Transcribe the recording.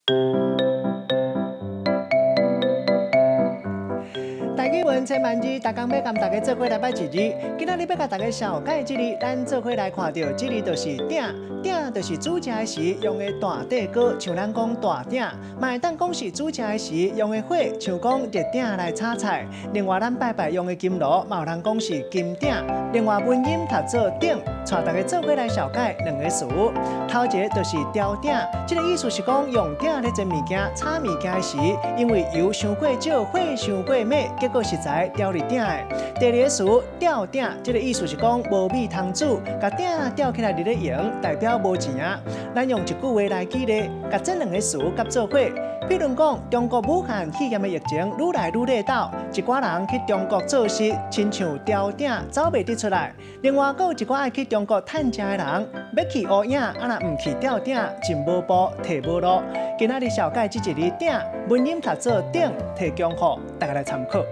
台語文千萬字，逐工欲共大家做伙來捌一字。今仔日欲共大家紹介這字，咱做伙來看著這字就是鼎，鼎就是煮食的時用的大底鍋，像咱講大鼎，嘛會當講是煮食的時用的火，像講熱鼎來炒菜。另外，咱拜拜用的金爐，嘛有人講是金鼎。另外，文音讀做鼎，帶大家做伙來紹介兩个詞。頭一个就是牢鼎，這个意思是講用鼎咧煎物件、炒物件的時，因為油傷過少，火傷過猛，結果食材牢佇鼎的。第二个詞吊鼎，這个意思是講無米通煮，共鼎吊起來佇咧用，代表無錢啊。咱用一句話來舉例，共這兩个詞佮做伙。比如講，中國武漢肺炎的疫情愈來愈熱鬥，一寡人去中國做事，親像牢鼎走袂得出來。另外，閣有一寡愛去中國趁食的人，欲去烏影，啊若毋去吊鼎，真無步，退無路。今仔日紹介這一字鼎，文音讀做鼎，提供予大家來參考。